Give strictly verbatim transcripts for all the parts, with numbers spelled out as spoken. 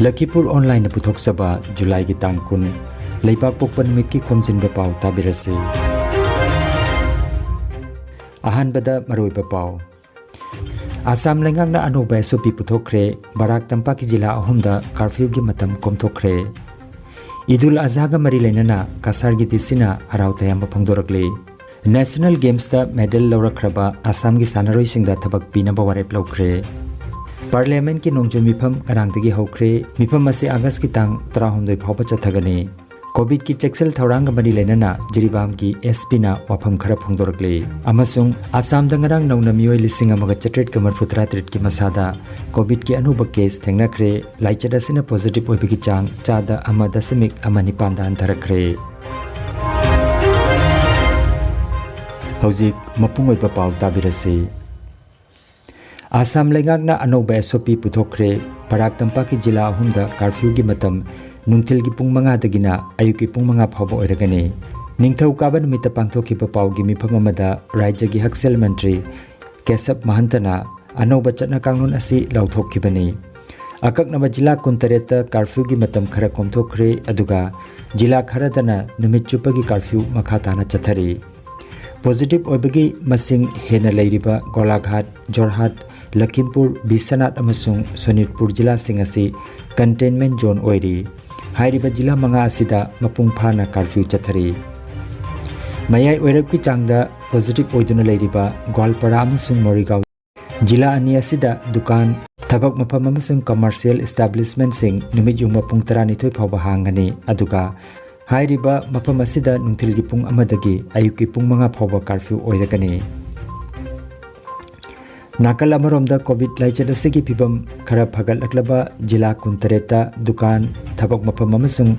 ꯂꯈꯤꯄꯨꯔ ꯑꯣꯟꯂꯥꯏꯟꯅ ꯄꯨꯊꯣꯛꯆꯕ ꯖꯨꯂꯥꯏꯒꯤ ꯇꯥꯡ ꯀꯨꯟ, ꯂꯩꯕꯥꯛ ꯄꯣꯛꯄ ꯅꯨꯃꯤꯠꯀꯤ ꯈꯣꯝꯖꯤꯟꯕ ꯄꯥꯎ ꯇꯥꯕꯤꯔꯁꯤ꯫ ꯑꯍꯥꯟꯕꯗ ꯃꯔꯨꯑꯣꯏꯕ ꯄꯥꯎ꯫ ꯑꯁꯥꯝ ꯂꯩꯉꯥꯛꯅ ꯑꯅꯧꯕ S O P ꯄꯨꯊꯣꯛꯈ꯭ꯔꯦ꯫ ꯕꯔꯥꯛ ꯇꯝꯄꯥꯛꯀꯤ ꯖꯤꯂꯥ ꯑꯍꯨꯝꯗ ꯀꯥꯔꯐ꯭ꯌꯨꯒꯤ ꯃꯇꯝ ꯀꯣꯝꯊꯣꯛꯈ꯭ꯔꯦ꯫ ꯏꯗꯨꯜ ꯑꯖꯥꯒ ꯃꯔꯤ ꯂꯩꯅꯅ ꯀꯁꯥꯔꯒꯤ D Cꯅ ꯍꯔꯥꯎ ꯇꯌꯥꯝꯕ ꯐꯣꯡꯗꯣꯔꯛꯂꯤ꯫ National Gamesꯇ medal ꯂꯧꯔꯛꯈ꯭ꯔꯕ ꯑꯁꯥꯝꯒꯤ ꯁꯥꯟꯅꯔꯣꯏꯁꯤꯡꯗ ꯊꯕꯛ ꯄꯤꯅꯕ ꯋꯥꯔꯦꯞ ꯂꯧꯈ꯭ꯔꯦ꯫ Parliamentꯀꯤ ꯅꯣꯡꯖꯨ ꯃꯤꯐꯝ ꯉꯔꯥꯡꯗꯒꯤ ꯍꯧꯈ꯭ꯔꯦ꯫ ꯃꯤꯐꯝ ꯑꯁꯤ Augustꯀꯤ ꯇꯥꯡ ꯇꯔꯥꯍꯨꯝꯗꯣꯏ ꯐꯥꯎꯕ ꯆꯠꯊꯒꯅꯤ꯫ COVIDꯀꯤ ꯆꯦꯛꯁꯤꯜ ꯊꯧꯔꯥꯡꯒ ꯃꯔꯤ ꯂꯩꯅꯅ ꯖꯤꯔꯤꯕꯥꯝꯒꯤ S Pꯅ ꯋꯥꯐꯝ ꯈꯔ ꯐꯣꯡꯗꯣꯔꯛꯂꯤ꯫ ꯑꯃꯁꯨꯡ ꯑꯁꯥꯝꯗ ꯉꯔꯥꯡ ꯅꯧꯅ ꯃꯤꯑꯣꯏ ꯂꯤꯁꯤꯡ ꯑꯃꯒ ꯆꯥꯇ꯭ꯔꯦꯠꯀ ꯃꯔꯤꯐꯨ ꯇꯔꯥ ꯇꯔꯦꯠꯀꯤ ꯃꯁꯥꯗ COVIDꯀꯤ ꯑꯅꯧꯕ case ꯊꯦꯡꯅꯈ꯭ꯔꯦ꯫ ꯂꯥꯏꯆꯠ ꯑꯁꯤꯅ positive ꯑꯣꯏꯕꯒꯤ ꯆꯥꯡ ꯆꯥꯗ ꯑꯃ ꯗꯁꯃꯤꯛ ꯑꯃ ꯅꯤꯄꯥꯟꯗ ꯍꯟꯊꯔꯛꯈ꯭ꯔꯦ꯫ ꯍꯧꯖꯤꯛ ꯃꯄꯨꯡ ꯑꯣꯏꯕ ꯄꯥꯎ ꯇꯥꯕꯤꯔꯁꯤ꯫ ꯑꯁꯥꯝ ꯂꯩꯉꯥꯛꯅ ꯑꯅꯧꯕ S O P ꯄꯨꯊꯣꯛꯈ꯭ꯔꯦ꯫ ꯕꯔꯥꯛ ꯇꯝꯄꯥꯛꯀꯤ ꯖꯤꯂꯥ ꯑꯍꯨꯝꯗ ꯀꯥꯔꯐ꯭ꯌꯨꯒꯤ ꯃꯇꯝ ꯅꯨꯡꯊꯤꯜꯒꯤ ꯄꯨꯡ ꯃꯉꯥꯗꯒꯤꯅ ꯑꯌꯨꯛꯀꯤ ꯄꯨꯡ ꯃꯉꯥ ꯐꯥꯎꯕ ꯑꯣꯏꯔꯒꯅꯤ꯫ ꯅꯤꯡꯊꯧꯀꯥꯕ ꯅꯨꯃꯤꯠꯇ ꯄꯥꯡꯊꯣꯛꯈꯤꯕ ꯄꯥꯎꯒꯤ ꯃꯤꯐꯝ ꯑꯃꯗ ꯔꯥꯖ꯭ꯌꯒꯤ ꯍꯛꯁꯦꯜ ꯃꯟꯇ꯭ꯔꯤ ꯀꯦꯁꯕ ꯃꯍꯟꯇꯅ ꯑꯅꯧꯕ ꯆꯠꯅ ꯀꯥꯡꯂꯣꯟ ꯑꯁꯤ ꯂꯥꯎꯊꯣꯛꯈꯤꯕꯅꯤ꯫ ꯑꯀꯛꯅꯕ ꯖꯤꯂꯥ ꯀꯨꯟꯇꯔꯦꯠꯇ ꯀꯥꯔꯐ꯭ꯌꯨꯒꯤ ꯃꯇꯝ ꯈꯔ ꯀꯣꯝꯊꯣꯛꯈ꯭ꯔꯦ, ꯑꯗꯨꯒ ꯖꯤꯂꯥ ꯈꯔꯗꯅ ꯅꯨꯃꯤꯠ ꯆꯨꯞꯄꯒꯤ ꯀꯥꯔꯐ꯭ꯌꯨ ꯃꯈꯥ ꯇꯥꯅ ꯆꯠꯊꯔꯤ꯫ Positive ꯑꯣꯏꯕꯒꯤ ꯃꯁꯤꯡ ꯍꯦꯟꯅ ꯂꯩꯔꯤꯕ ꯒꯣꯂꯥꯘꯥꯠ, ꯖꯣꯔꯍꯥꯠ, ꯂꯈꯤꯝꯄꯨꯔ, ꯕꯤꯁ꯭ꯋꯅꯥꯊ ꯑꯃꯁꯨꯡ ꯁꯣꯅꯤꯠꯄꯨꯔ ꯖꯤꯂꯥꯁꯤꯡ ꯑꯁꯤ containment zone ꯑꯣꯏꯔꯤ꯫ ꯍꯥꯏꯔꯤꯕ ꯖꯤꯂꯥ ꯃꯉꯥ ꯑꯁꯤꯗ ꯃꯄꯨꯡ ꯐꯥꯅ ꯀꯥꯔꯐ꯭ꯌꯨ ꯆꯠꯊꯔꯤ꯫ ꯃꯌꯥꯏ ꯑꯣꯏꯔꯞꯀꯤ ꯆꯥꯡꯗ positive ꯑꯣꯏꯗꯨꯅ ꯂꯩꯔꯤꯕ ꯒ꯭ꯋꯥꯜꯄꯥꯔꯥ ꯑꯃꯁꯨꯡ ꯃꯣꯔꯤꯒꯥꯎ ꯖꯤꯂꯥ ꯑꯅꯤ ꯑꯁꯤꯗ ꯗꯨꯀꯥꯟ, ꯊꯕꯛ ꯃꯐꯝ ꯑꯃꯁꯨꯡ commercial establishmentꯁꯤꯡ ꯅꯨꯃꯤꯠ ꯌꯨꯡꯕ ꯄꯨꯡ ꯇꯔꯥꯅꯤꯊꯣꯏ ꯐꯥꯎꯕ ꯍꯥꯡꯒꯅꯤ, ꯑꯗꯨꯒ ꯍꯥꯏꯔꯤꯕ ꯃꯐꯝ ꯑꯁꯤꯗ ꯅꯨꯡꯊꯤꯜꯒꯤ ꯄꯨꯡ ꯑꯃꯗꯒꯤ ꯑꯌꯨꯛꯀꯤ ꯄꯨꯡ ꯃꯉꯥ ꯐꯥꯎꯕ ꯀꯥꯔꯐ꯭ꯌꯨ ꯑꯣꯏꯔꯒꯅꯤ꯫ ꯅꯥꯀꯜ ꯑꯃꯔꯣꯝꯗ COVID ꯂꯥꯏꯆꯠ ꯑꯁꯤꯒꯤ ꯐꯤꯚꯝ ꯈꯔ ꯐꯒꯠꯂꯛꯂꯕ ꯖꯤꯂꯥ ꯀꯨꯟꯇꯔꯦꯠꯇ ꯗꯨꯀꯥꯟ, ꯊꯕꯛ ꯃꯐꯝ ꯑꯃꯁꯨꯡ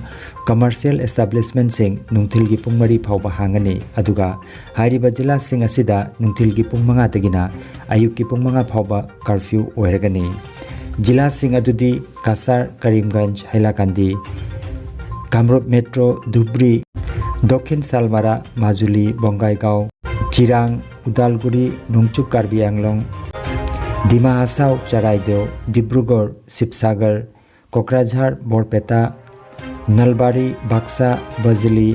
commercial establishmentꯁꯤꯡ ꯅꯨꯡꯊꯤꯜꯒꯤ ꯄꯨꯡ ꯃꯔꯤ ꯐꯥꯎꯕ ꯍꯥꯡꯒꯅꯤ, ꯑꯗꯨꯒ ꯍꯥꯏꯔꯤꯕ ꯖꯤꯂꯥꯁꯤꯡ ꯑꯁꯤꯗ ꯅꯨꯡꯊꯤꯜꯒꯤ ꯄꯨꯡ ꯃꯉꯥꯗꯒꯤꯅ ꯑꯌꯨꯛꯀꯤ ꯄꯨꯡ ꯃꯉꯥ ꯐꯥꯎꯕ ꯀꯥꯔꯐ꯭ꯌꯨ ꯑꯣꯏꯔꯒꯅꯤ꯫ ꯖꯤꯂꯥꯁꯤꯡ ꯑꯗꯨꯗꯤ ꯀꯁꯥꯔ, ꯀꯔꯤꯝꯒꯟꯖ, ꯍꯩꯂꯥꯀꯥꯟꯗꯤ, ꯀꯥꯃꯔꯨꯞ ꯃꯦꯇ꯭ꯔꯣ, ꯙꯨꯕ꯭ꯔꯤ, ꯗꯣꯈꯤꯟ ꯁꯥꯜꯃꯥꯔꯥ, ꯃꯥꯖꯨꯂꯤ, ꯕꯣꯡꯒꯥꯏꯒꯥꯎ, ꯆꯤꯔꯥꯡ, ꯎꯗꯥꯜꯒꯨꯔꯤ, ꯅꯣꯡꯆꯨꯞ ꯀꯥꯔꯕꯤ ꯑꯪꯂꯣꯡ, ꯗꯤꯃꯥ ꯍꯥꯁꯥꯎ, ꯆꯔꯥꯏꯗꯦꯎ, ꯗꯤꯕ꯭ꯔꯨꯒꯔ, ꯁꯤꯕꯁꯥꯒꯔ, ꯀꯣꯀ꯭ꯔꯥꯖꯥꯔ, ꯕꯣꯔꯄꯦꯇꯥ, ꯅꯜꯕꯥꯔꯤ, ꯕꯥꯛꯁꯥ, ꯕꯖꯤꯂꯤ,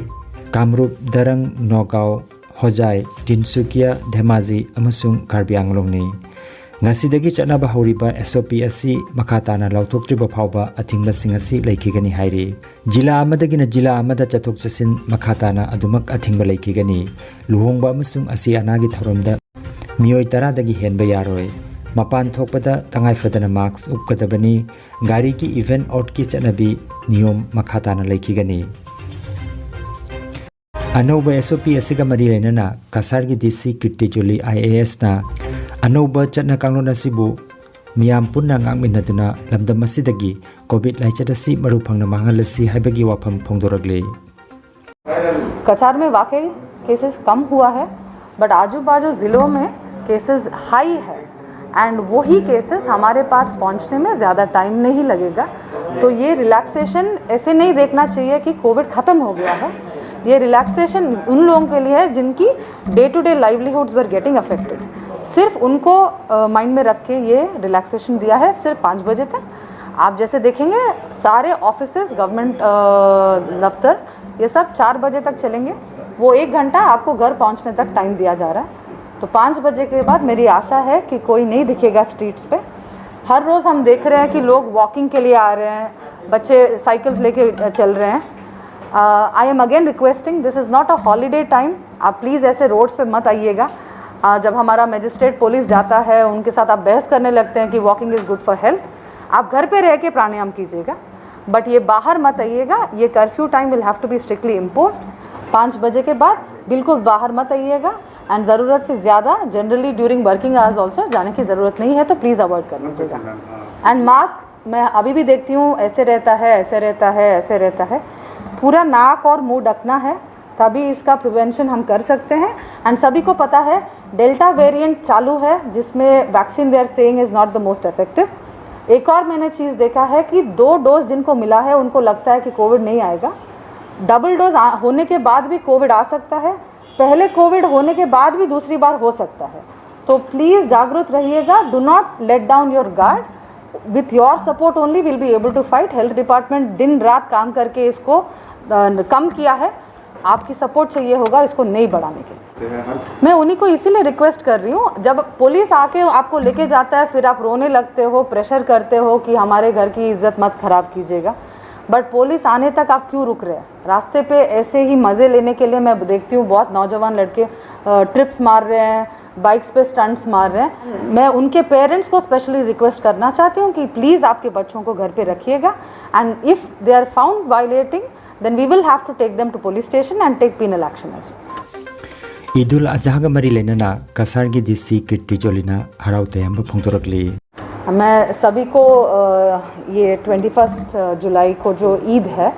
ꯀꯥꯃꯔꯨꯞ, ꯗꯔꯪ, ꯅꯣꯒꯥꯎ, ꯍꯣꯖꯥꯏ, ꯇꯤꯟꯁꯨꯀꯤꯌꯥ, ꯙꯦꯃꯥꯖꯤ ꯑꯃꯁꯨꯡ ꯀꯥꯔꯕꯤ ꯑꯪꯂꯣꯡꯅꯤ꯫ ꯉꯁꯤꯗꯒꯤ ꯆꯠꯅꯕ ꯍꯧꯔꯤꯕ ꯑꯦꯁ ꯑꯣ ꯄꯤ ꯑꯁꯤ ꯃꯈꯥ ꯇꯥꯅ ꯂꯥꯎꯊꯣꯛꯇ꯭ꯔꯤꯕ ꯐꯥꯎꯕ ꯑꯊꯤꯡꯕꯁꯤꯡ ꯑꯁꯤ ꯂꯩꯈꯤꯒꯅꯤ ꯍꯥꯏꯔꯤ꯫ ꯖꯤꯂꯥ ꯑꯃꯗꯒꯤꯅ ꯖꯤꯂꯥ ꯑꯃꯗ ꯆꯠꯊꯣꯛ ꯆꯠꯁꯤꯟ ꯃꯈꯥ ꯇꯥꯅ ꯑꯗꯨꯃꯛ ꯑꯊꯤꯡꯕ ꯂꯩꯈꯤꯒꯅꯤ꯫ ꯂꯨꯍꯣꯡꯕ ꯑꯃꯁꯨꯡ ꯑꯁꯤ ꯑꯅꯥꯒꯤ ꯊꯧꯔꯝꯗ ꯃꯤꯑꯣꯏ ꯇꯔꯥꯗꯒꯤ ꯍꯦꯟꯕ ꯌꯥꯔꯣꯏ꯫ ꯃꯄꯥꯟ ꯊꯣꯛꯄꯗ ꯇꯉꯥꯏ ꯐꯗꯅ ꯃꯥꯁ꯭ꯛ ꯎꯞꯀꯗꯕꯅꯤ꯫ ꯒꯥꯔꯤꯒꯤ ꯏꯚꯦꯟ ꯑꯥꯎꯠꯀꯤ ꯆꯠꯅꯕꯤ ꯅꯤꯌꯣꯝ ꯃꯈꯥ ꯇꯥꯅ ꯂꯩꯈꯤꯒꯅꯤ꯫ ꯑꯅꯧꯕ ꯑꯦꯁ ꯑꯣ ꯄꯤ ꯑꯁꯤꯒ ꯃꯔꯤ ꯂꯩꯅꯅ ꯀꯁꯥꯔꯒꯤ ꯗꯤ ꯁꯤ ꯀꯤꯔꯇꯤꯖꯣꯂꯤ ꯑꯥꯏ ꯑꯦ ꯑꯦꯁꯅ ꯑꯅꯧꯕ ꯆꯠꯅ ꯀꯥꯡꯂꯣꯟ ꯑꯁꯤꯕꯨ ꯃꯤꯌꯥꯝ ꯄꯨꯟꯅ ꯉꯥꯛꯃꯤꯟꯅꯗꯨꯅ ꯂꯝꯗꯝ ꯑꯁꯤꯗꯒꯤ ꯀꯣꯚꯤꯗ ꯂꯥꯏꯆꯠ ꯑꯁꯤ ꯃꯔꯨ ꯐꯪꯅ ꯃꯥꯡꯍꯜꯂꯁꯤ ꯍꯥꯏꯕꯒꯤ ꯋꯥꯐꯝ ꯐꯣꯡꯗꯣꯔꯛꯂꯤ꯫ कछार में वाकई केसेस कम हुआ है, बट आजू बाजू ज़िलों में केसेस हाई है, एंड वही केसेस हमारे पास पहुंचने में ज़्यादा टाइम नहीं लगेगा। तो ये रिलैक्सेशन ऐसे नहीं देखना चाहिए कि कोविड ख़त्म हो गया है। ये रिलैक्सेशन उन लोगों के लिए है जिनकी day to day livelihoods were getting affected। सिर्फ उनको माइंड में रख के ये रिलैक्सेशन दिया है, सिर्फ पाँच बजे तक। आप जैसे देखेंगे, सारे ऑफिसेज, गवर्नमेंट दफ्तर, ये सब चार बजे तक चलेंगे। वो एक घंटा आपको घर पहुंचने तक टाइम दिया जा रहा है। तो पाँच बजे के बाद मेरी आशा है कि कोई नहीं दिखेगा स्ट्रीट्स पे। हर रोज़ हम देख रहे हैं कि लोग वॉकिंग के लिए आ रहे हैं, बच्चे साइकिल्स लेके चल रहे हैं। I am again requesting, this is not a holiday time। आप प्लीज़ ऐसे रोड्स पे मत आइएगा। Uh, जब हमारा मजिस्ट्रेट पुलिस जाता है, उनके साथ आप बहस करने लगते हैं कि walking is good for health। आप घर पे रह के प्राणायाम कीजिएगा, बट ये बाहर मत आइएगा। ये curfew time will have to be strictly imposed। पाँच बजे के बाद बिल्कुल बाहर मत आइएगा, एंड ज़रूरत से ज़्यादा generally during working hours also जाने की ज़रूरत नहीं है, तो प्लीज़ अवॉइड कर लीजिएगा। एंड मास्क, मैं अभी भी देखती हूँ, ऐसे रहता है, ऐसे रहता है, ऐसे रहता है। पूरा नाक और मुंह ढकना है, तभी इसका प्रिवेंशन हम कर सकते हैं। एंड सभी को पता है, डेल्टा वेरिएंट चालू है, जिसमें vaccine they are saying is not the most effective। एक और मैंने चीज़ देखा है कि दो डोज जिनको मिला है, उनको लगता है कि कोविड नहीं आएगा। डबल डोज होने के बाद भी कोविड आ सकता है, पहले कोविड होने के बाद भी दूसरी बार हो सकता है। तो प्लीज़ जागरूक रहिएगा, do not let down your guard। With your support only we'll be able to fight. Health department दिन रात काम करके इसको अ, कम किया है. आपकी सपोर्ट चाहिए होगा इसको नहीं बढ़ाने के लिए. मैं उन्हीं को इसीलिए रिक्वेस्ट कर रही हूँ, जब पुलिस आके आपको लेके जाता है, फिर आप रोने लगते हो, प्रेशर करते हो कि हमारे घर की इज्जत मत खराब कीजिएगा, बट पुलिस आने तक आप क्यों रुक रहे हैं? रास्ते पे ऐसे ही मज़े लेने के लिए मैं देखती हूँ बहुत नौजवान लड़के ट्रिप्स मार रहे हैं, बाइक्स पे स्टंट्स मार रहे हैं. मैं उनके पेरेंट्स को स्पेशली रिक्वेस्ट करना चाहती हूँ कि प्लीज़ आपके बच्चों को घर पे रखिएगा, and if they are found violating, then we will have to take them to police station and take penal action as well. ꯏꯗꯨꯜ ꯑꯖꯍꯥꯒ ꯃꯔꯤ ꯂꯩꯅꯅ ꯀꯁꯥꯔꯒꯤ ꯗꯤ ꯁꯤ ꯀꯤꯔꯇꯤ ꯖꯣꯂꯤꯅ ꯍꯔꯥꯎ ꯇꯌꯥꯝꯕ ꯐꯣꯡꯗꯣꯔꯛꯂꯤ꯫ मैं सभी को अ, ये ट्वेंटी फर्स्ट जुलाई को जो ईद है,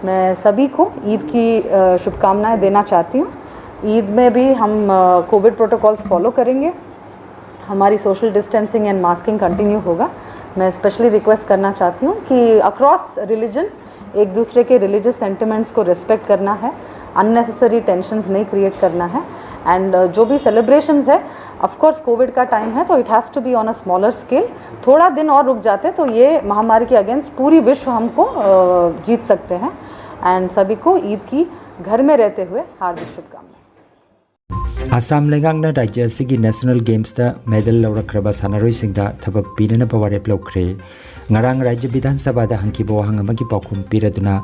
मैं सभी को ईद की अ, शुभकामनाएं देना चाहती हूँ. ईद में भी हम कोविड प्रोटोकॉल्स फॉलो करेंगे. हमारी social distancing and masking continue होगा. मैं स्पेशली रिक्वेस्ट करना चाहती हूँ कि अक्रॉस रिलीजन्स एक दूसरे के रिलीजियस सेंटिमेंट्स को रिस्पेक्ट करना है, अननेसेसरी टेंशन्स नहीं क्रिएट करना है. एंड जो भी सेलिब्रेशंस है, ऑफ कोर्स कोविड का टाइम है, तो it has to be on a smaller scale. थोड़ा दिन और रुक जाते तो ये महामारी के अगेंस्ट पूरी विश्व हमको अ, जीत सकते हैं. एंड सभी को ईद की घर में रहते हुए हार्दिक शुभकामनाएं. ꯑꯁꯥꯝ ꯂꯩꯉꯥꯛꯅ ꯔꯥꯖ꯭ꯌ ꯑꯁꯤꯒꯤ ꯅꯦꯁꯅꯦꯜ ꯒꯦꯝꯁꯇ ꯃꯦꯗꯜ ꯂꯧꯔꯛꯈ꯭ꯔꯕ ꯁꯥꯟꯅꯔꯣꯏꯁꯤꯡꯗ ꯊꯕꯛ ꯄꯤꯅꯅꯕ ꯋꯥꯔꯦꯞ ꯂꯧꯈ꯭ꯔꯦ꯫ ꯉꯔꯥꯡ ꯔꯥꯖ꯭ꯌ ꯕꯤꯙꯥꯟ ꯁꯚꯥꯗ ꯍꯪꯈꯤꯕ ꯋꯥꯍꯪ ꯑꯃꯒꯤ ꯄꯥꯎꯈꯨꯝ ꯄꯤꯔꯗꯨꯅ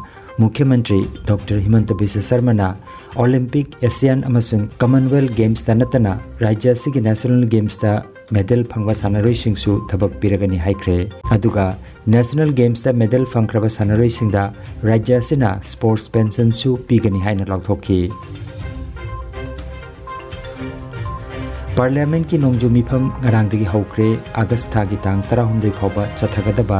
ꯃꯨꯈ꯭ꯌ ꯃꯟꯇ꯭ꯔꯤ ꯗꯣꯛꯇꯔ ꯍꯤꯃꯟꯇ ꯕꯤꯁ꯭ꯋ ꯁꯔꯃꯅ ꯑꯣꯂꯤꯝꯄꯤꯛ, ꯑꯦꯁꯤꯌꯥꯟ ꯑꯃꯁꯨꯡ ꯀꯃꯟꯋꯦꯜꯊ ꯒꯦꯝꯁꯇ ꯅꯠꯇꯅ ꯔꯥꯖ꯭ꯌ ꯑꯁꯤꯒꯤ ꯅꯦꯁꯅꯦꯜ ꯒꯦꯝꯁꯇ ꯃꯦꯗꯜ ꯐꯪꯕ ꯁꯥꯟꯅꯔꯣꯏꯁꯤꯡꯁꯨ ꯊꯕꯛ ꯄꯤꯔꯒꯅꯤ ꯍꯥꯏꯈ꯭ꯔꯦ꯫ ꯑꯗꯨꯒ ꯅꯦꯁꯅꯦꯜ ꯒꯦꯝꯁꯇ ꯃꯦꯗꯜ ꯐꯪꯈ꯭ꯔꯕ ꯁꯥꯟꯅꯔꯣꯏꯁꯤꯡꯗ ꯔꯥꯖ꯭ꯌ ꯑꯁꯤꯅ ꯁ꯭ꯄꯣꯔꯠꯁ ꯄꯦꯟꯁꯟꯁꯨ ꯄꯤꯒꯅꯤ ꯍꯥꯏꯅ ꯂꯥꯎꯊꯣꯛꯈꯤ꯫ ꯄꯥꯔꯂꯤꯌꯥꯃꯦꯟꯠꯀꯤ ꯅꯣꯡꯖꯨ ꯃꯤꯐꯝ ꯉꯔꯥꯡꯗꯒꯤ ꯍꯧꯈ꯭ꯔꯦ꯫ ꯑꯥꯒꯁ ꯊꯥꯒꯤ ꯇꯥꯡ ꯇꯔꯥꯍꯨꯝꯗꯣꯏ ꯐꯥꯎꯕ ꯆꯠꯊꯒꯗꯕ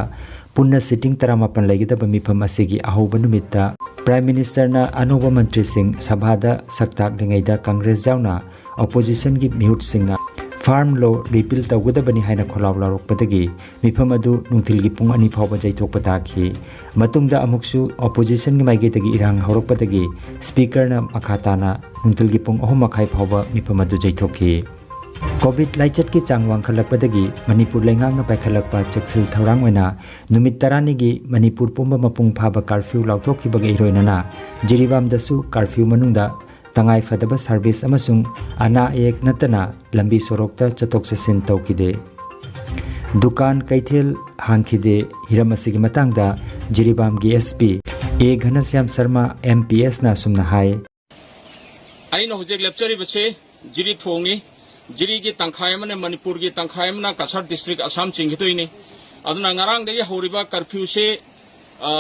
ꯄꯨꯟꯅ ꯁꯤꯇꯤꯡ ꯇꯔꯥꯃꯥꯄꯟ ꯂꯩꯒꯗꯕ ꯃꯤꯐꯝ ꯑꯁꯤꯒꯤ ꯑꯍꯧꯕ ꯅꯨꯃꯤꯠꯇ ꯄ꯭ꯔꯥꯏꯝ ꯃꯤꯅꯤꯁꯇꯔꯅ ꯑꯅꯧꯕ ꯃꯟꯇ꯭ꯔꯤꯁꯤꯡ ꯁꯚꯥꯗ ꯁꯛ ꯇꯥꯛꯂꯤꯉꯩꯗ ꯀꯪꯒ꯭ꯔꯦꯁ ꯌꯥꯎꯅ ꯑꯣꯄꯣꯖꯤꯁꯟꯒꯤ ꯃꯤꯍꯨꯠꯁꯤꯡꯅ ꯐꯥꯔꯝ ꯂꯣ ꯔꯤꯄꯤꯜ ꯇꯧꯒꯗꯕꯅꯤ ꯍꯥꯏꯅ ꯈꯣꯜꯂꯥꯎ ꯂꯥꯎꯔꯛꯄꯗꯒꯤ ꯃꯤꯐꯝ ꯑꯗꯨ ꯅꯨꯡꯊꯤꯜꯒꯤ ꯄꯨꯡ ꯑꯅꯤ ꯐꯥꯎꯕ ꯌꯩꯊꯣꯛꯄ ꯇꯥꯈꯤ꯫ ꯃꯇꯨꯡꯗ ꯑꯃꯨꯛꯁꯨ ꯑꯣꯄꯣꯖꯤꯁꯟꯒꯤ ꯃꯥꯏꯀꯩꯗꯒꯤ ꯏꯔꯥꯡ ꯍꯧꯔꯛꯄꯗꯒꯤ ꯁ꯭ꯄꯤꯀꯔꯅ ꯃꯈꯥ ꯇꯥꯅ ꯅꯨꯡꯊꯤꯜꯒꯤ ꯄꯨꯡ ꯑꯍꯨꯝ ꯃꯈꯥꯏ ꯐꯥꯎꯕ ꯃꯤꯐꯝ ꯑꯗꯨ ꯌꯩꯊꯣꯛꯈꯤ꯫ ꯀꯣꯚꯤꯗ ꯂꯥꯏꯆꯠꯀꯤ ꯆꯥꯡ ꯋꯥꯡꯈꯠꯂꯛꯄꯗꯒꯤ ꯃꯅꯤꯄꯨꯔ ꯂꯩꯉꯥꯛꯅ ꯄꯥꯏꯈꯠꯂꯛꯄ ꯆꯦꯛꯁꯤꯜ ꯊꯧꯔꯥꯡ ꯑꯣꯏꯅ ꯅꯨꯃꯤꯠ ꯇꯔꯥꯅꯤꯒꯤ ꯃꯅꯤꯄꯨꯔ ꯄꯨꯝꯕ ꯃꯄꯨꯡ ꯐꯥꯕ ꯀꯥꯔꯐ꯭ꯌꯨ ꯂꯥꯎꯊꯣꯛꯈꯤꯕꯒ ꯏꯔꯣꯏꯅꯅ ꯖꯤꯔꯤꯕꯥꯝꯗꯁꯨ ꯀꯥꯔꯐ꯭ꯌꯨ ꯃꯅꯨꯡꯗ ꯇꯉꯥꯏ ꯐꯗꯕ ꯁꯔꯚꯤꯁ ꯑꯃꯁꯨꯡ ꯑꯅꯥ ꯑꯌꯦꯛ ꯅꯠꯇꯅ ꯂꯝꯕꯤ ꯁꯣꯔꯣꯛꯇ ꯆꯠꯊꯣꯛ ꯆꯠꯁꯤꯟ ꯇꯧꯈꯤꯗꯦ꯫ ꯗꯨꯀꯥꯟ ꯀꯩꯊꯦꯜ ꯍꯥꯡꯈꯤꯗꯦ꯫ ꯍꯤꯔꯝ ꯑꯁꯤꯒꯤ ꯃꯇꯥꯡꯗ ꯖꯤꯔꯤꯕꯥꯝꯒꯤ ꯑꯦꯁ ꯄꯤ ꯑꯦ ꯘꯅꯁ꯭ꯌꯥꯝ ꯁꯔꯃ ꯑꯦꯝ ꯄꯤ ꯑꯦꯁꯅ ꯑꯁꯨꯝꯅ ꯍꯥꯏ꯫ ꯑꯩꯅ ꯍꯧꯖꯤꯛ ꯂꯦꯞꯆꯔꯤꯕꯁꯤ ꯖꯤꯔꯤ ꯊꯣꯡꯅꯤ꯫ ꯖꯤꯔꯤꯒꯤ ꯇꯪꯈꯥꯏ ꯑꯃꯅ ꯃꯅꯤꯄꯨꯔꯒꯤ, ꯇꯪꯈꯥꯏ ꯑꯃꯅ ꯀꯁꯥꯔ ꯗꯤꯁꯇ꯭ꯔꯤꯛ ꯑꯁꯥꯝ ꯆꯤꯡꯈꯤꯗꯣꯏꯅꯤ꯫ ꯑꯗꯨꯅ ꯉꯔꯥꯡꯗꯒꯤ ꯍꯧꯔꯤꯕ ꯀꯔꯐ꯭ꯌꯨꯁꯤ, ꯑ,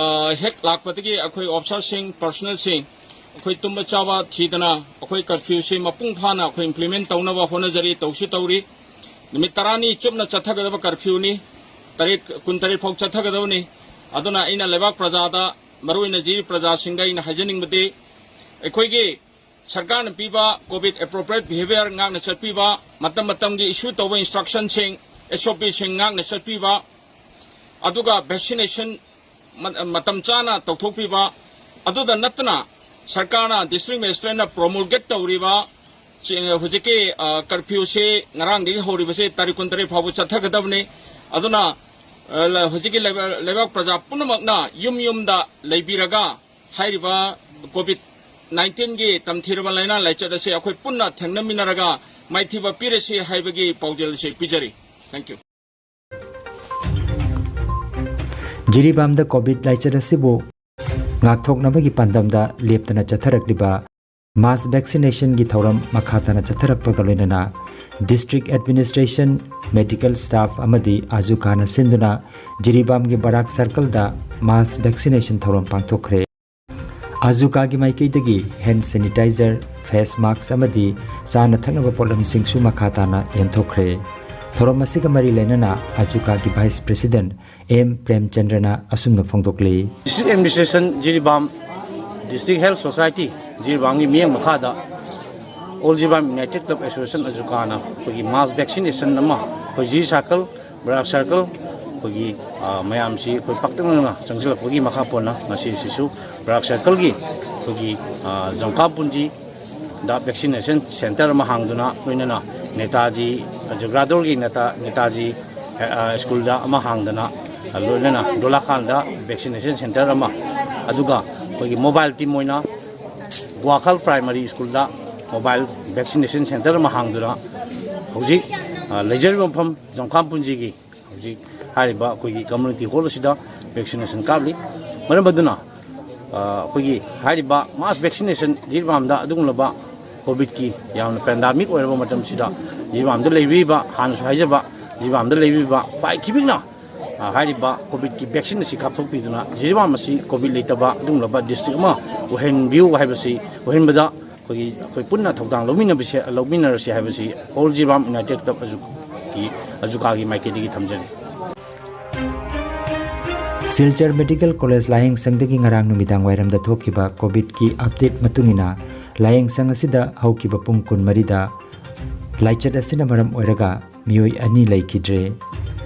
ꯍꯦꯛ ꯂꯥꯛꯄꯗꯒꯤ ꯑꯩꯈꯣꯏ ꯑꯣꯐꯤꯁꯥꯔꯁꯤꯡ, ꯄꯔꯁꯣꯅꯦꯜꯁꯤꯡ, ꯑꯩꯈꯣꯏ ꯇꯨꯝꯕ ꯆꯥꯕ ꯊꯤꯗꯅ ꯑꯩꯈꯣꯏ ꯀꯔꯐ꯭ꯌꯨꯁꯤ ꯃꯄꯨꯡ ꯐꯥꯅ ꯑꯩꯈꯣꯏ ꯏꯝꯄ꯭ꯂꯤꯃꯦꯟ ꯇꯧꯅꯕ ꯍꯣꯠꯅꯖꯔꯤ, ꯇꯧꯁꯨ ꯇꯧꯔꯤ꯫ ꯅꯨꯃꯤꯠ ꯇꯔꯥꯅꯤ ꯆꯨꯞꯅ ꯆꯠꯊꯒꯗꯕ ꯀꯔꯐ꯭ꯌꯨꯅꯤ꯫ ꯇꯔꯦꯠ, ꯀꯨꯟꯇꯔꯦꯠ ꯐꯥꯎ ꯆꯠꯊꯒꯗꯕꯅꯤ꯫ ꯑꯗꯨꯅ ꯑꯩꯅ ꯂꯩꯕꯥꯛ ꯄ꯭ꯔꯖꯥꯗ, ꯃꯔꯨꯑꯣꯏꯅ ꯖꯤꯔꯤ ꯄ꯭ꯔꯖꯥꯁꯤꯡꯗ ꯑꯩꯅ ꯍꯥꯏꯖꯅꯤꯡꯕꯗꯤ, ꯑꯩꯈꯣꯏꯒꯤ ꯁꯔꯀꯥꯔꯅ ꯄꯤꯕ ꯀꯣꯚꯤꯗ ꯑꯦꯄ꯭ꯔꯣꯄ꯭ꯔꯤꯌꯦꯠ ꯕꯤꯍꯦꯕꯤꯌꯔ ꯉꯥꯛꯅ ꯆꯠꯄꯤꯕ, ꯃꯇꯝ ꯃꯇꯝꯒꯤ ꯏꯁꯨ ꯇꯧꯕ ꯏꯟꯁꯇ꯭ꯔꯛꯁꯟꯁꯤꯡ, ꯑꯦꯁ ꯑꯣ ꯄꯤꯁꯤꯡ ꯉꯥꯛꯅ ꯆꯠꯄꯤꯕ, ꯑꯗꯨꯒ ꯚꯦꯛꯁꯤꯅꯦꯁꯟ ꯃ-, ꯃꯇꯝ ꯆꯥꯅ ꯇꯧꯊꯣꯛꯄꯤꯕ, ꯑꯗꯨꯗ ꯅꯠꯇꯅ ꯁꯔꯀꯥꯔꯅ, ꯗꯤꯁꯇ꯭ꯔꯤꯛ ꯃꯦꯖꯤꯁꯇ꯭ꯔꯦꯠꯅ ꯄ꯭ꯔꯣꯃꯨꯜꯒꯦꯠ ꯇꯧꯔꯤꯕ ꯆꯦ-, ꯍꯧꯖꯤꯛꯀꯤ, ꯑ, ꯀꯔꯐ꯭ꯌꯨꯁꯤ ꯉꯔꯥꯡꯗꯒꯤ ꯍꯧꯔꯤꯕꯁꯤ ꯇꯥꯔꯤꯛ ꯀꯨꯟꯇꯔꯦꯠ ꯐꯥꯎꯕ ꯆꯠꯊꯒꯗꯕꯅꯤ꯫ ꯑꯗꯨꯅ, ꯑ, ꯂ-, ꯍꯧꯖꯤꯛꯀꯤ ꯂꯩꯕꯥꯛ, ꯂꯩꯕꯥꯛ ꯄ꯭ꯔꯖꯥ ꯄꯨꯝꯅꯃꯛꯅ ꯌꯨꯝ ꯌꯨꯝꯗ ꯂꯩꯕꯤꯔꯒ ꯍꯥꯏꯔꯤꯕ ꯀꯣꯚꯤꯗ ꯅꯥꯏꯟꯇꯤꯟꯒꯤ ꯇꯝꯊꯤꯔꯕ ꯂꯥꯏꯅꯥ ꯂꯥꯏꯆꯠ ꯑꯁꯤ ꯑꯩꯈꯣꯏ ꯄꯨꯟꯅ ꯊꯦꯡꯅꯃꯤꯟꯅꯔꯒ ꯃꯥꯏꯊꯤꯕ ꯄꯤꯔꯁꯤ ꯍꯥꯏꯕꯒꯤ ꯄꯥꯎꯖꯦꯜ ꯑꯁꯤ ꯄꯤꯖꯔꯤ꯫ Thank you. ꯖꯤꯔꯤꯕꯥꯝꯗ ꯀꯣꯚꯤꯗ ꯂꯥꯏꯆꯠ ꯑꯁꯤꯕꯨ ꯉꯥꯛꯊꯣꯛꯅꯕꯒꯤ ꯄꯥꯟꯗꯝꯗ ꯂꯦꯞꯇꯅ ꯆꯠꯊꯔꯛꯂꯤꯕ ꯃꯥꯁ ꯚꯦꯛꯁꯤꯅꯦꯁꯟꯒꯤ ꯊꯧꯔꯝ ꯃꯈꯥ ꯇꯥꯅ ꯆꯠꯊꯔꯛꯄꯒ ꯂꯣꯏꯅꯅ ꯗꯤꯁꯇ꯭ꯔꯤꯛ ꯑꯦꯗꯃꯤꯅꯤꯁꯇ꯭ꯔꯦꯁꯟ, ꯃꯦꯗꯤꯀꯦꯜ ꯁ꯭ꯇꯥꯐ ꯑꯃꯗꯤ ꯑꯥꯖꯨꯀꯥꯅ ꯁꯤꯟꯗꯨꯅ ꯖꯤꯔꯤꯕꯥꯝꯒꯤ ꯕꯔꯥꯛ ꯁꯔꯀꯜꯗ ꯃꯥꯁ ꯚꯦꯛꯁꯤꯅꯦꯁꯟ ꯊꯧꯔꯝ ꯄꯥꯡꯊꯣꯛꯈ꯭ꯔꯦ꯫ ꯑꯥꯖꯨꯀꯥꯒꯤ ꯃꯥꯏꯀꯩꯗꯒꯤ ꯍꯦꯟ ꯁꯦꯅꯤꯇꯥꯏꯖꯔ, ꯐꯦꯁ ꯃꯥꯛꯁ ꯑꯃꯗꯤ ꯆꯥꯅ ꯊꯛꯅꯕ ꯄꯣꯠꯂꯝꯁꯤꯡꯁꯨ ꯃꯈꯥ ꯇꯥꯅ ꯌꯦꯟꯊꯣꯛꯈ꯭ꯔꯦ꯫ ꯊꯧꯔꯝ ꯑꯁꯤꯒ ꯃꯔꯤ ꯂꯩꯅꯅ ꯑꯥꯖꯨꯀꯥꯒꯤ ꯚꯥꯏꯁ ꯄ꯭ꯔꯦꯁꯤꯗꯦꯟꯠ ꯑꯦꯝ ꯄ꯭ꯔꯦꯝꯆꯟꯗ꯭ꯔꯅ ꯑꯁꯨꯝꯅ ꯐꯣꯡꯗꯣꯛꯂꯤ꯫ District Administration Jiribam, District Health Society ꯖꯤꯔꯤꯕꯥꯝꯒꯤ ꯃꯤꯠꯌꯦꯡ ꯃꯈꯥꯗ All Jiribam United Club Association ꯑꯥꯖꯨꯀꯥꯅ ꯑꯩꯈꯣꯏꯒꯤ ꯃꯥꯁ ꯚꯦꯛꯁꯤꯅꯦꯁꯟ ꯑꯃ ꯑꯩꯈꯣꯏ ꯖꯤꯔꯤ ꯁꯥꯔꯀꯜ, ꯕꯔꯥꯛ ꯁꯥꯔꯀꯜ, ꯑꯩꯈꯣꯏꯒꯤ, ꯑ, ꯃꯌꯥꯝꯁꯤ ꯑꯩꯈꯣꯏ ꯄꯥꯛꯇꯛꯅꯅ ꯆꯪꯁꯤꯜꯂꯛꯄꯒꯤ ꯃꯈꯥ ꯄꯣꯟꯅ ꯉꯁꯤꯁꯤꯁꯨ ꯕꯔꯥꯛ ꯁꯥꯔꯀꯜꯒꯤ ꯑꯩꯈꯣꯏꯒꯤ, ꯑ, ꯖꯣꯡꯀꯥ ꯄꯨꯟꯖꯤ ꯗ ꯚꯦꯛꯁꯤꯅꯦꯁꯟ ꯁꯦꯟꯇꯔ ꯑꯃ ꯍꯥꯡꯗꯨꯅ ꯂꯣꯏꯅꯅ ꯅꯦꯇꯥꯖꯤ, ꯖꯒ꯭ꯔꯥꯗꯣꯔꯒꯤ ꯅꯦꯇꯥ ꯅꯦꯇꯥꯖꯤ ꯁ꯭ꯀꯨꯜꯗ ꯑꯃ ꯍꯥꯡꯗꯅ, ꯂꯣꯏꯅꯅ ꯗꯣꯂꯥꯈꯥꯟꯗ ꯚꯦꯛꯁꯤꯅꯦꯁꯟ ꯁꯦꯟꯇꯔ ꯑꯃ, ꯑꯗꯨꯒ ꯑꯩꯈꯣꯏꯒꯤ ꯃꯣꯕꯥꯏꯜ ꯇꯤꯝ ꯑꯣꯏꯅ ꯒ꯭ꯋꯥꯈꯜ ꯄ꯭ꯔꯥꯏꯃꯥꯔꯤ ꯁ꯭ꯀꯨꯜꯗ ꯃꯣꯕꯥꯏꯜ ꯚꯦꯛꯁꯤꯅꯦꯁꯟ ꯁꯦꯟꯇꯔ ꯑꯃ ꯍꯥꯡꯗꯨꯅ ꯍꯧꯖꯤꯛ ꯂꯩꯖꯔꯤꯕ ꯃꯐꯝ ꯖꯣꯡꯈꯥꯝ ꯄꯨꯟꯖꯤꯒꯤ ꯍꯧꯖꯤꯛ ꯍꯥꯏꯔꯤꯕ ꯑꯩꯈꯣꯏꯒꯤ ꯀꯝꯃ꯭ꯌꯨꯅꯤꯇꯤ ꯍꯣꯜ ꯑꯁꯤꯗ ꯚꯦꯛꯁꯤꯅꯦꯁꯟ ꯀꯥꯞꯂꯤ꯫ ꯃꯔꯝ ꯑꯗꯨꯅ ꯑꯩꯈꯣꯏꯒꯤ ꯍꯥꯏꯔꯤꯕ ꯃꯥꯁ ꯚꯦꯛꯁꯤꯅꯦꯁꯟ ꯖꯤꯔꯤꯕꯥꯝꯗ ꯑꯗꯨꯒꯨꯝꯂꯕ ꯀꯣꯚꯤꯗꯀꯤ ꯌꯥꯝꯅ ꯄꯦꯟꯗꯥꯃꯤꯛ ꯑꯣꯏꯔꯕ ꯃꯇꯝꯁꯤꯗ ꯖꯤꯔꯤꯕꯥꯝꯗ ꯂꯩꯕꯤꯔꯤꯕ, ꯍꯥꯟꯅꯁꯨ ꯍꯥꯏꯖꯕ, ꯖꯤꯔꯤꯕꯥꯝꯗ ꯂꯩꯕꯤꯔꯤꯕ ꯄꯥꯏ ꯈꯤꯕꯤꯛꯅ ꯍꯥꯏꯔꯤꯕ ꯀꯣꯚꯤꯗꯀꯤ ꯚꯦꯛꯁꯤꯟ ꯑꯁꯤ ꯀꯥꯞꯊꯣꯛꯄꯤꯗꯨꯅ ꯖꯤꯔꯤꯕꯥꯝ ꯑꯁꯤ ꯀꯣꯚꯤꯗ ꯂꯩꯇꯕ ꯑꯗꯨꯒꯨꯝꯂꯕ ꯗꯤꯁꯇ꯭ꯔꯤꯛ ꯑꯃ ꯑꯣꯏꯍꯟꯕꯤꯌꯨ ꯍꯥꯏꯕꯁꯤ, ꯑꯣꯏꯍꯟꯕꯗ ꯑꯩꯈꯣꯏꯒꯤ, ꯑꯩꯈꯣꯏ ꯄꯨꯟꯅ ꯊꯧꯗꯥꯡ ꯂꯧꯃꯤꯟꯅꯕꯁꯤ, ꯂꯧꯃꯤꯟꯅꯔꯁꯤ ꯍꯥꯏꯕꯁꯤ ꯑꯣꯜ ꯖꯤꯔꯤꯕꯥꯝ ꯌꯨꯅꯥꯏꯇꯦꯗ ꯀ꯭ꯂꯕ ꯑꯖꯨꯀꯤ, ꯑꯖꯨꯀꯥꯒꯤ ꯃꯥꯏꯀꯩꯗꯒꯤ ꯊꯝꯖꯔꯤ꯫ ꯁꯤꯜꯆꯔ ꯃꯦꯗꯤꯀꯦꯜ ꯀꯣꯂꯦꯖ ꯂꯥꯌꯦꯡꯁꯪꯗꯒꯤ ꯉꯔꯥꯡ ꯅꯨꯃꯤꯗꯥꯡ ꯋꯥꯏꯔꯝꯗ ꯊꯣꯛꯈꯤꯕ ꯀꯣꯚꯤꯗꯀꯤ ꯑꯞꯗꯦꯠ ꯃꯇꯨꯡ ꯏꯟꯅ, ꯂꯥꯌꯦꯡꯁꯪ ꯑꯁꯤꯗ ꯍꯧꯈꯤꯕ ꯄꯨꯡ ꯀꯨꯟꯃꯔꯤꯗ ꯂꯥꯏꯆꯠ ꯑꯁꯤꯅ ꯃꯔꯝ ꯑꯣꯏꯔꯒ ꯃꯤꯑꯣꯏ ꯑꯅꯤ ꯂꯩꯈꯤꯗ꯭ꯔꯦ꯫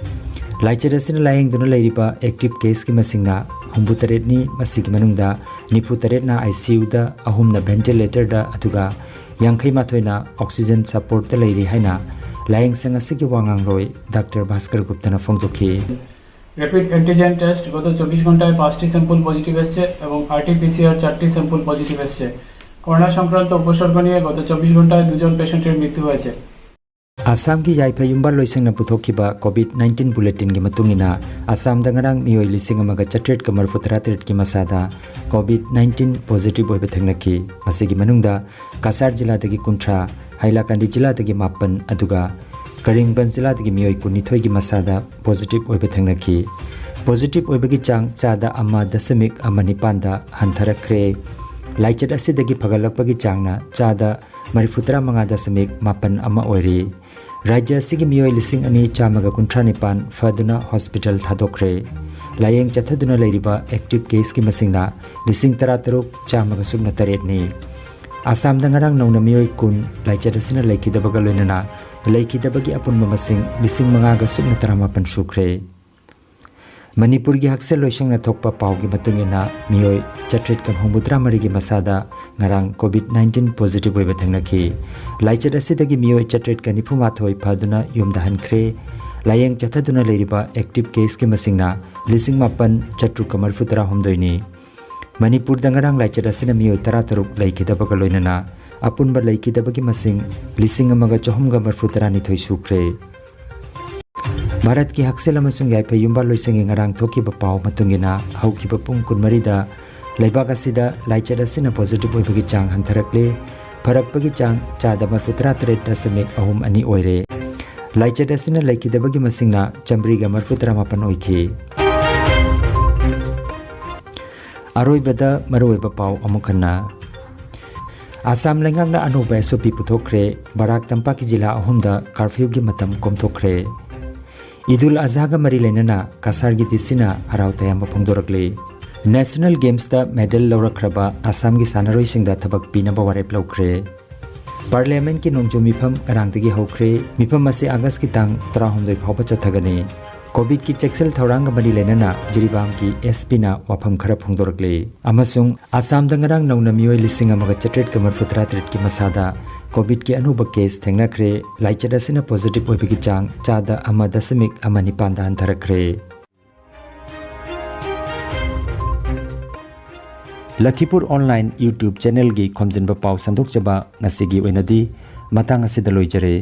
ꯂꯥꯏꯆꯠ ꯑꯁꯤꯅ ꯂꯥꯌꯦꯡꯗꯨꯅ ꯂꯩꯔꯤꯕ ꯑꯦꯛꯇꯤꯚ ꯀꯦꯁꯀꯤ ꯃꯁꯤꯡꯅ ꯍꯨꯝꯐꯨꯇꯔꯦꯠꯅꯤ, ꯃꯁꯤꯒꯤ ꯃꯅꯨꯡꯗ ꯅꯤꯐꯨꯇꯔꯦꯠꯅ ꯑꯥꯏ ꯁꯤ ꯌꯨꯗ, ꯑꯍꯨꯝꯅ ꯚꯦꯟꯇꯤꯂꯦꯇꯔꯗ, ꯑꯗꯨꯒ ꯌꯥꯡꯈꯩ ꯃꯥꯊꯣꯏꯅ ꯑꯣꯛꯁꯤꯖꯟ ꯁꯄꯣꯔꯠꯇ ꯂꯩꯔꯤ ꯍꯥꯏꯅ ꯂꯥꯌꯦꯡꯁꯪ ꯑꯁꯤꯒꯤ ꯋꯥ ꯉꯥꯡꯂꯣꯏ ꯗꯥꯛꯇꯔ ꯚꯥꯁꯀꯔ ꯒꯨꯞꯇꯅ ꯐꯣꯡꯗꯣꯛꯈꯤ꯫ র্যাপিড অ্যান্টিজেন টেস্ট গত চব্বিশ ঘন্টায় পাঁচটি স্যাম্পল পজিটিভ এসছে এবং আরটিপিসিআর চারটি স্যাম্পল পজিটিভ এসছে। করোনা সংক্রান্ত উপসর্গ নিয়ে গত চব্বিশ ঘন্টায় দুজন পেশেন্টের মৃত্যু হয়েছে। ꯑꯁꯥꯝꯒꯤ ꯌꯥꯏꯐ ꯌꯨꯝꯕꯥꯜ ꯂꯣꯏꯁꯪꯅ ꯄꯨꯊꯣꯛꯈꯤꯕ ꯀꯣꯚꯤꯗ ꯅꯥꯏꯟꯇꯤꯟ ꯕꯨꯂꯦꯇꯤꯟꯒꯤ ꯃꯇꯨꯡ ꯏꯟꯅ, ꯑꯁꯥꯝꯗ ꯉꯔꯥꯡ ꯃꯤꯑꯣꯏ ꯂꯤꯁꯤꯡ ꯑꯃꯒ ꯆꯥꯇ꯭ꯔꯦꯠꯀ ꯃꯔꯤꯐꯨ ꯇꯔꯥ ꯇꯔꯦꯠꯀꯤ ꯃꯁꯥꯗ ꯀꯣꯚꯤꯗ ꯅꯥꯏꯟꯇꯤꯟ ꯄꯣꯖꯤꯇꯤꯚ ꯑꯣꯏꯕ ꯊꯦꯡꯅꯈꯤ꯫ ꯃꯁꯤꯒꯤ ꯃꯅꯨꯡꯗ ꯀꯁꯥꯔ ꯖꯤꯂꯥꯗꯒꯤ ꯀꯨꯟꯊ꯭ꯔꯥ, ꯍꯥꯏꯂꯥꯀꯥꯟꯗꯤ ꯖꯤꯂꯥꯗꯒꯤ ꯃꯥꯄꯟ, ꯑꯗꯨꯒ ꯀꯔꯤꯡꯕꯟ ꯖꯤꯂꯥꯗꯒꯤ ꯃꯤꯑꯣꯏ ꯀꯨꯟꯅꯤꯊꯣꯏꯒꯤ ꯃꯁꯥꯗ ꯄꯣꯖꯤꯇꯤꯚ ꯑꯣꯏꯕ ꯊꯦꯡꯅꯈꯤ꯫ ꯄꯣꯖꯤꯇꯤꯚ ꯑꯣꯏꯕꯒꯤ ꯆꯥꯡ ꯆꯥꯗ ꯑꯃ ꯗꯁꯃꯤꯛ ꯑꯃ ꯅꯤꯄꯥꯟꯗ ꯍꯟꯊꯔꯛꯈ꯭ꯔꯦ꯫ ꯂꯥꯏꯆꯠ ꯑꯁꯤꯗꯒꯤ ꯐꯒꯠꯂꯛꯄꯒꯤ ꯆꯥꯡꯅ ꯆꯥꯗ ꯃꯔꯤꯐꯨꯇꯔꯥ ꯃꯉꯥ ꯗꯁꯃꯤꯛ ꯃꯥꯄꯟ ꯑꯃ ꯑꯣꯏꯔꯤ꯫ ꯔꯥꯖ꯭ꯌ ꯑꯁꯤꯒꯤ ꯃꯤꯑꯣꯏ ꯂꯤꯁꯤꯡ ꯑꯅꯤ ꯆꯥꯝꯃꯒ ꯀꯨꯟꯊ꯭ꯔꯥ ꯅꯤꯄꯥꯟ ꯐꯗꯨꯅ ꯍꯣꯁꯄꯤꯇꯥꯜ ꯊꯥꯗꯣꯛꯈ꯭ꯔꯦ꯫ ꯂꯥꯌꯦꯡ ꯆꯠꯊꯗꯨꯅ ꯂꯩꯔꯤꯕ ꯑꯦꯛꯇꯤꯚ ꯀꯦꯁꯀꯤ ꯃꯁꯤꯡꯅ ꯂꯤꯁꯤꯡ ꯇꯔꯥ ꯇꯔꯨꯛ ꯆꯥꯝꯃꯒ ꯁꯨꯞꯅ ꯇꯔꯦꯠꯅꯤ꯫ ꯑꯁꯥꯝꯗ ꯉꯔꯥꯡ ꯅꯧꯅ ꯃꯤꯑꯣꯏ ꯀꯨꯟ ꯂꯥꯏꯆꯠ ꯑꯁꯤꯅ ꯂꯩꯈꯤꯗꯕꯒ ꯂꯣꯏꯅꯅ ꯂꯩꯈꯤꯗꯕꯒꯤ ꯑꯄꯨꯟꯕ ꯃꯁꯤꯡ ꯂꯤꯁꯤꯡ ꯃꯉꯥꯒ ꯁꯨꯞꯅ ꯇꯔꯥꯃꯥꯄꯟ ꯁꯨꯈ꯭ꯔꯦ꯫ ꯃꯅꯤꯄꯨꯔꯒꯤ ꯍꯛꯁꯦꯜ ꯂꯣꯏꯁꯪꯅ ꯊꯣꯛꯄ ꯄꯥꯎꯒꯤ ꯃꯇꯨꯡ ꯏꯟꯅ, ꯃꯤꯑꯣꯏ ꯆꯥꯇ꯭ꯔꯦꯠꯀ ꯍꯨꯝꯐꯨꯇꯔꯥ ꯃꯔꯤꯒꯤ ꯃꯁꯥꯗ ꯉꯔꯥꯡ ꯀꯣꯚꯤꯗ ꯅꯥꯏꯟꯇꯤꯟ ꯄꯣꯖꯤꯇꯤꯚ ꯑꯣꯏꯕ ꯊꯦꯡꯅꯈꯤ꯫ ꯂꯥꯏꯆꯠ ꯑꯁꯤꯗꯒꯤ ꯃꯤꯑꯣꯏ ꯆꯥꯇ꯭ꯔꯦꯠꯀ ꯅꯤꯐꯨ ꯃꯥꯊꯣꯏ ꯐꯗꯨꯅ ꯌꯨꯝꯗ ꯍꯟꯈ꯭ꯔꯦ꯫ ꯂꯥꯌꯦꯡ ꯆꯠꯊꯗꯨꯅ ꯂꯩꯔꯤꯕ active caseꯀꯤ ꯃꯁꯤꯡꯅ ꯂꯤꯁꯤꯡ ꯃꯥꯄꯟ ꯆꯥꯇ꯭ꯔꯨꯛꯀ ꯃꯔꯤꯐꯨ ꯇꯔꯥ ꯍꯨꯝꯗꯣꯏꯅꯤ꯫ ꯃꯅꯤꯄꯨꯔꯗ ꯉꯔꯥꯡ ꯂꯥꯏꯆꯠ ꯑꯁꯤꯅ ꯃꯤꯑꯣꯏ ꯇꯔꯥꯇꯔꯨꯛ ꯂꯩꯈꯤꯗꯕꯒ ꯂꯣꯏꯅꯅ ꯑꯄꯨꯟꯕ ꯂꯩꯈꯤꯗꯕꯒꯤ ꯃꯁꯤꯡ ꯂꯤꯁꯤꯡ ꯑꯃꯒ ꯆꯍꯨꯝꯒ ꯃꯔꯤꯐꯨ ꯇꯔꯥꯅꯤꯊꯣꯏ ꯁꯨꯈ꯭ꯔꯦ꯫ ꯚꯥꯔꯠꯀꯤ ꯍꯛꯁꯦꯜ ꯑꯃꯁꯨꯡ ꯌꯥꯏꯐ ꯌꯨꯝꯕꯥꯜꯂꯣꯏꯁꯪꯒꯤ ꯉꯔꯥꯡ ꯊꯣꯛꯈꯤꯕ ꯄꯥꯎ ꯃꯇꯨꯡ ꯏꯟꯅ, ꯍꯧꯈꯤꯕ ꯄꯨꯡ ꯀꯨꯟꯃꯔꯤꯗ ꯂꯩꯕꯥꯛ ꯑꯁꯤꯗ ꯂꯥꯏꯆꯠ ꯑꯁꯤꯅ positive ꯑꯣꯏꯕꯒꯤ ꯆꯥꯡ ꯍꯟꯊꯔꯛꯂꯦ꯫ ꯐꯔꯛꯄꯒꯤ ꯆꯥꯡ ꯆꯥꯗ ꯃꯔꯤꯐꯨ ꯇꯔꯥ ꯇꯔꯦꯠ ꯗꯁꯃꯤꯛ ꯑꯍꯨꯝ ꯑꯅꯤ ꯑꯣꯏꯔꯦ꯫ ꯂꯥꯏꯆꯠ ꯑꯁꯤꯅ ꯂꯩꯈꯤꯗꯕꯒꯤ ꯃꯁꯤꯡꯅ ꯆꯥꯃꯔꯤꯒ ꯃꯔꯤꯐꯨ ꯇꯔꯥ ꯃꯥꯄꯟ ꯑꯣꯏꯈꯤ꯫ ꯑꯔꯣꯏꯕꯗ ꯃꯔꯨꯑꯣꯏꯕ ꯄꯥꯎ ꯑꯃꯨꯛ ꯍꯟꯅ꯫ ꯑꯁꯥꯝ ꯂꯩꯉꯥꯛꯅ ꯑꯅꯧꯕ S O P ꯄꯨꯊꯣꯛꯈ꯭ꯔꯦ꯫ ꯕꯔꯥꯛ ꯇꯝꯄꯥꯛꯀꯤ ꯖꯤꯂꯥ ꯑꯍꯨꯝꯗ curfewꯒꯤ ꯃꯇꯝ ꯀꯣꯝꯊꯣꯛꯈ꯭ꯔꯦ꯫ ꯏꯗꯨꯜ ꯑꯖꯍꯥꯒ ꯃꯔꯤ ꯂꯩꯅꯅ ꯀꯁꯥꯔꯒꯤ DCꯅ ꯍꯔꯥꯎ ꯇꯌꯥꯝꯕ ꯐꯣꯡꯗꯣꯔꯛꯂꯤ꯫ National Gamesꯇ medal ꯂꯧꯔꯛꯈ꯭ꯔꯕ ꯑꯁꯥꯝꯒꯤ ꯁꯥꯟꯅꯔꯣꯏꯁꯤꯡꯗ ꯊꯕꯛ ꯄꯤꯅꯕ ꯋꯥꯔꯦꯞ ꯂꯧꯈ꯭ꯔꯦ꯫ Parliamentꯀꯤ ꯅꯣꯡꯖꯨ ꯃꯤꯐꯝ ꯉꯔꯥꯡꯗꯒꯤ ꯍꯧꯈ꯭ꯔꯦ꯫ ꯃꯤꯐꯝ ꯑꯁꯤ Augustꯀꯤ ꯇꯥꯡ ꯇꯔꯥꯍꯨꯝꯗꯣꯏ ꯐꯥꯎꯕ ꯆꯠꯊꯒꯅꯤ꯫ COVIDꯀꯤ ꯆꯦꯛꯁꯤꯜ ꯊꯧꯔꯥꯡꯒ ꯃꯔꯤ ꯂꯩꯅꯅ ꯖꯤꯔꯤꯕꯥꯝꯒꯤ SPꯅ ꯋꯥꯐꯝ ꯈꯔ ꯐꯣꯡꯗꯣꯔꯛꯂꯤ꯫ ꯑꯃꯁꯨꯡ ꯑꯁꯥꯝꯗ ꯉꯔꯥꯡ ꯅꯧꯅ ꯃꯤꯑꯣꯏ ꯂꯤꯁꯤꯡ ꯑꯃꯒ ꯆꯥꯇ꯭ꯔꯦꯠꯀ ꯃꯔꯤꯐꯨ ꯇꯔꯥ ꯇꯔꯦꯠꯀꯤ ꯃꯁꯥꯗ COVIDꯀꯤ ꯑꯅꯧꯕ case ꯊꯦꯡꯅꯈ꯭ꯔꯦ꯫ ꯂꯥꯏꯆꯠ ꯑꯁꯤꯅ positive ꯑꯣꯏꯕꯒꯤ ꯆꯥꯡ ꯆꯥꯗ ꯑꯃ ꯗꯁꯃꯤꯛ ꯑꯃ ꯅꯤꯄꯥꯟꯗ ꯍꯟꯊꯔꯛꯈ꯭ꯔꯦ꯫ ꯂꯈꯤꯄꯨꯔ online YouTube channelꯒꯤ ꯈꯣꯝꯖꯤꯟꯕ ꯄꯥꯎ ꯁꯟꯗꯣꯛꯆꯕ ꯉꯁꯤꯒꯤ ꯑꯣꯏꯅꯗꯤ ꯃꯇꯥꯡ ꯑꯁꯤꯗ ꯂꯣꯏꯖꯔꯦ꯫